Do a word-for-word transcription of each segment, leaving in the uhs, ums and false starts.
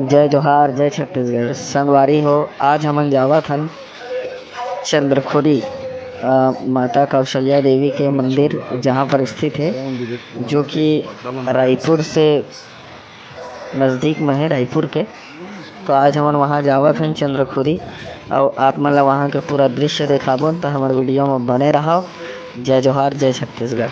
जय जोहार, जय छत्तीसगढ़। संगवारी हो, आज हमन जावत हन चंद्रखुरी, अ, माता कौशल्या देवी के मंदिर, जहाँ पर स्थित है, जो कि रायपुर से नजदीक में है, रायपुर के। तो आज हमन वहाँ जावत हन चंद्रखुरी, और आप मन ला वहाँ के पूरा दृश्य देखाबो, तो हमर वीडियो में बने रहो। जय जोहार, जय छत्तीसगढ़।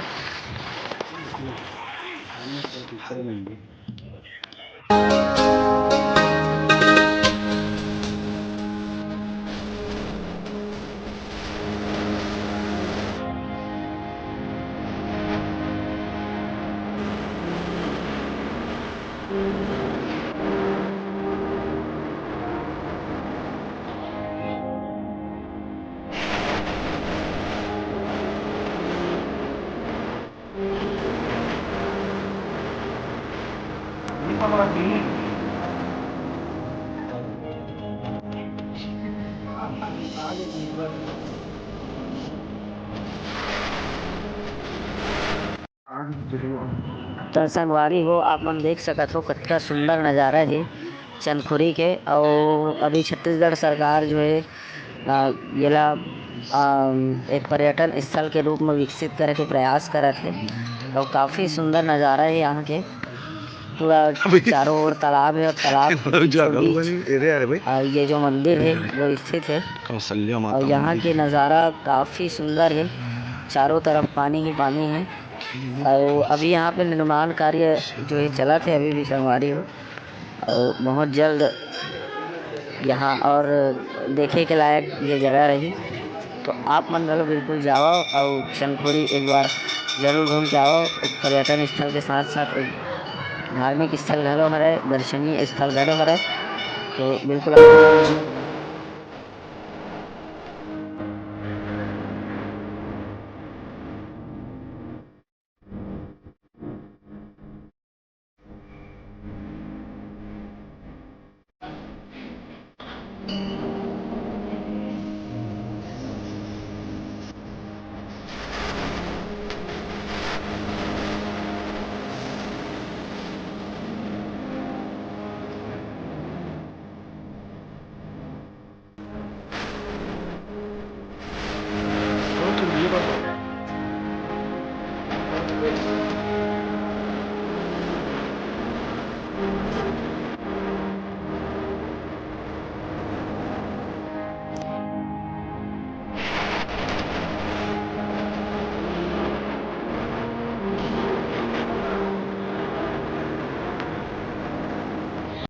त संगवारी हो, आप मन देख सकत हो, कतका सुंदर नज़ारा हे चंदखुरी के। और अभी छत्तीसगढ़ सरकार जो है, अ, येला, अ, एक पर्यटन स्थल के रूप में विकसित करे के प्रयास करत हे। और काफ़ी सुंदर नज़ारा है यहाँ के, पूरा अभी चारों ओर तालाब है और तालाब के बीचों बीच, अ, ये जो मंदिर है, वो स्थित है। और यहाँ के नज़ारा काफ़ी सुंदर है, चारों तरफ पानी ही पानी है। और अभी यहाँ पे निर्माण कार्य जो है चलत है, अभी भी संगवारी हो, और बहुत जल्द यहाँ और देखे के लायक ये जगह रही। तो आप मन घलो बिल्कुल जावव और चंदखुरी एक बार जरूर घूम के आवव। एक पर्यटन स्थल के साथ साथ एक धार्मिक स्थल घलो हरे, दर्शनीय स्थल घलो हरे। तो बिल्कुल आप